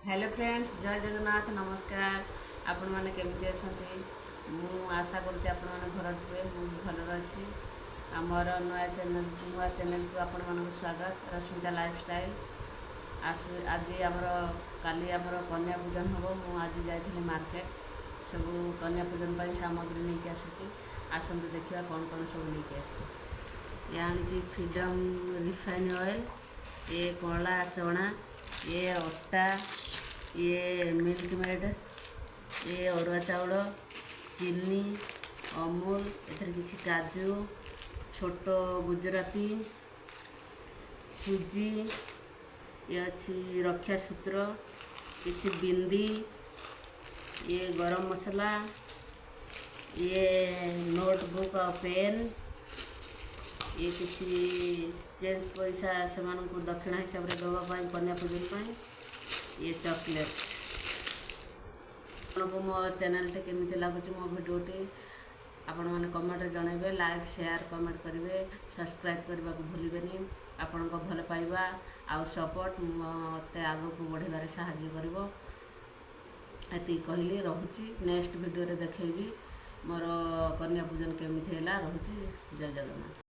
Hello friends, ଜୟ ଜଗନ୍ନାଥ, ନମସ୍କାର। ଆପଣମାନେ କେମିତି ଅଛନ୍ତି? ମୁଁ ଆଶା କରୁଛି ଆପଣମାନେ ଭଲରେ ଥିବେ। ମୁଁ ବି ଭଲରେ ଅଛି। ଆମର ନୂଆ ଚ୍ୟାନେଲକୁ ଆପଣମାନଙ୍କୁ ସ୍ୱାଗତ, ରଶ୍ମିତା ଲାଇଫଷ୍ଟାଇଲ୍। ଆଜି ଆମର, କାଲି ଆମର କନ୍ୟା ପୂଜନ ହେବ। ମୁଁ ଆଜି ଯାଇଥିଲି ମାର୍କେଟ, ସବୁ କନ୍ୟା ପୂଜନ ପାଇଁ ସାମଗ୍ରୀ ନେଇକି ଆସିଛି। ଆସନ୍ତୁ ଦେଖିବା କ'ଣ କ'ଣ ସବୁ ନେଇକି ଆସିଛି। ଇଏ ଆଣିଛି ଫ୍ରିଡ଼ମ୍ ରିଫାଇନ୍ ଅଏଲ୍, ଇଏ କଳା ଚଣା, ଇଏ ଅଟା, ଇଏ ମିଲ୍କ ମେଡ଼୍, ଇଏ ଅରୁଆ ଚାଉଳ, ଚିନି, ଅମୁଲ, ଏଥିରେ କିଛି କାଜୁ, ଛୋଟ ଗୁଜୁରାତି, ସୁଜି, ଇଏ ଅଛି ରକ୍ଷା ସୂତ୍ର, କିଛି ବିନ୍ଦି, ଇଏ ଗରମ ମସଲା, ଇଏ ନୋଟବୁକ୍ ଆଉ ପେନ୍, ଇଏ କିଛି ଚେଞ୍ଜ ପଇସା ସେମାନଙ୍କୁ ଦକ୍ଷିଣା ହିସାବରେ ଦେବା ପାଇଁ, କନ୍ୟା ପୂଜନ ପାଇଁ, ଇଏ ଚକୋଲେଟ୍। ଆପଣଙ୍କୁ ମୋ ଚ୍ୟାନେଲଟି କେମିତି ଲାଗୁଛି, ମୋ ଭିଡ଼ିଓଟି, ଆପଣମାନେ କମେଣ୍ଟରେ ଜଣାଇବେ। ଲାଇକ୍, ସେୟାର, କମେଣ୍ଟ କରିବେ। ସବସ୍କ୍ରାଇବ୍ କରିବାକୁ ଭୁଲିବେନି। ଆପଣଙ୍କ ଭଲ ପାଇବା ଆଉ ସପୋର୍ଟ ମୋତେ ଆଗକୁ ବଢ଼ିବାରେ ସାହାଯ୍ୟ କରିବ। ଏତିକି କହିଲି, ରହୁଛି। ନେକ୍ସଟ ଭିଡ଼ିଓରେ ଦେଖେଇବି ମୋର କନ୍ୟା ପୂଜନ କେମିତି ହେଲା। ରହୁଛି, ଜୟ ଜଗନ୍ନାଥ।